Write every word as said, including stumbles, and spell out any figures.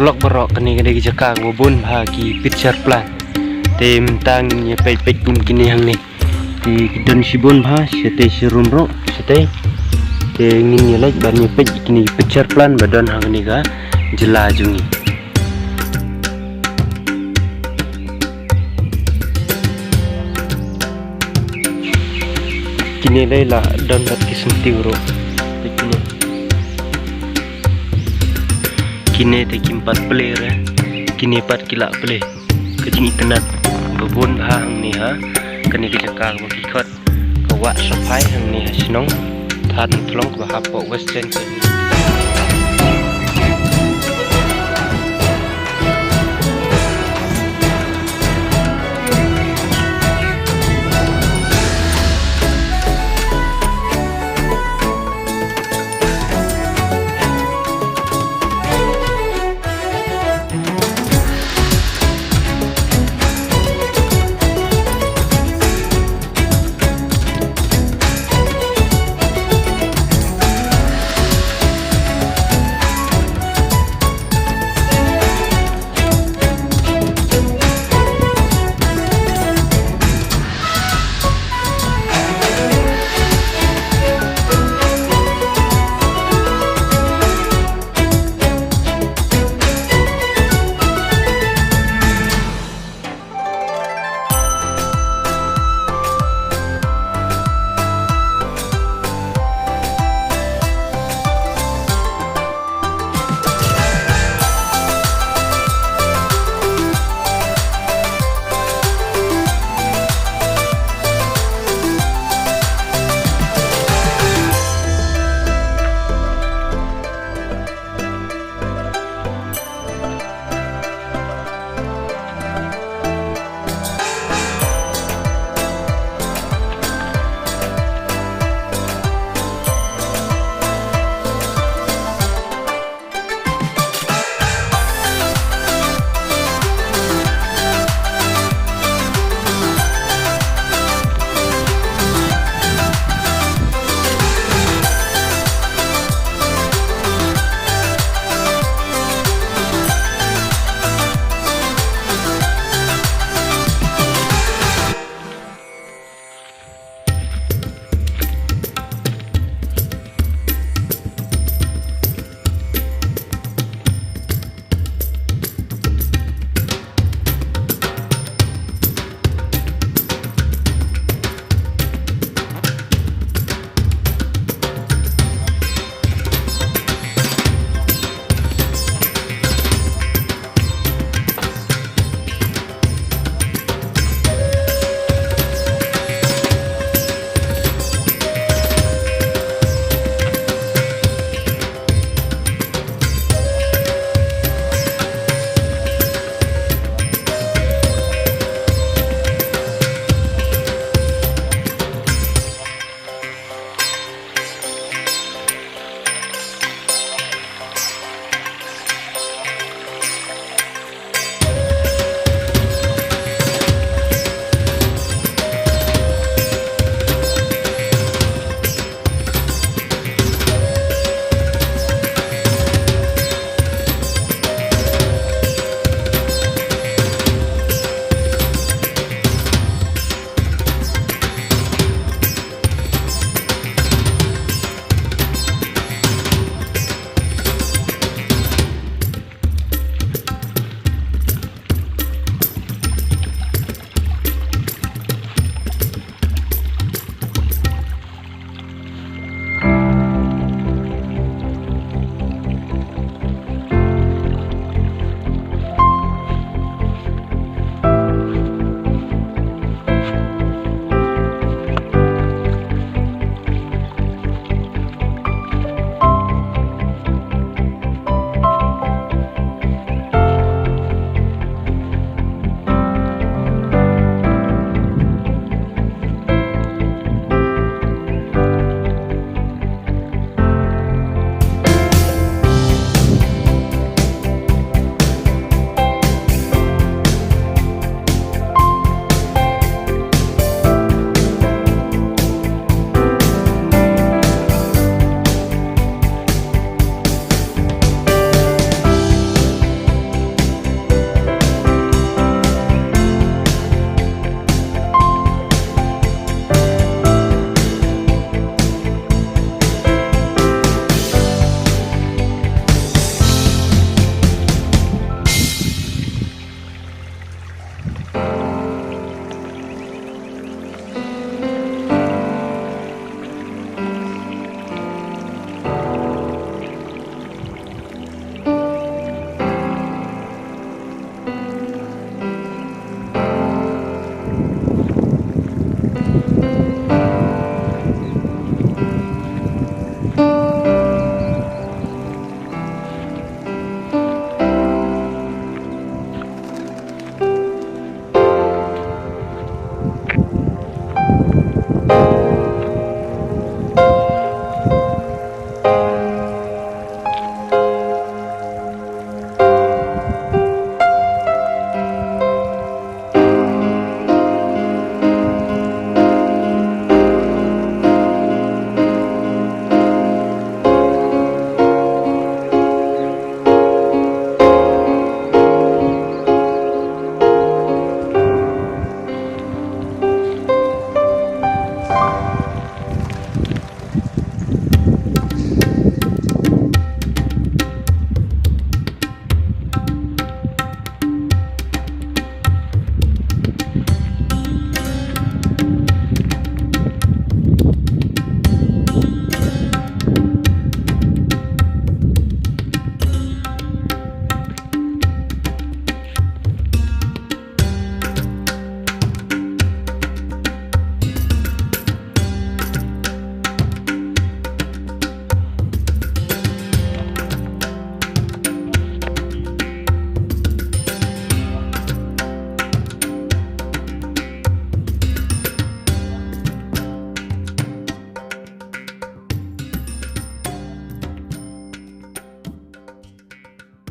Paralok baroh, kane ka dei ka jaka kaba bun bha ki picture plant. Te mynta ngin ïa peit peit kum kine hangne. Te ki don shibun bha, shatei shirum ruh, shatei. Te ngin ïa leit ban ïa peit kine ki picture plant ba don ha kane ka jylla jong ngi. Kine lei la don bad ki syntiew ruh. Te kine. Kine te kim pat plie re. Kine pat ki la plie. Ka jingitynnad ba bun bha hangne ha kane ka jaka kaba ki khot ka Wah Saphai hangne ha shnong Thadmuthlong kaba hapoh West Jaintia.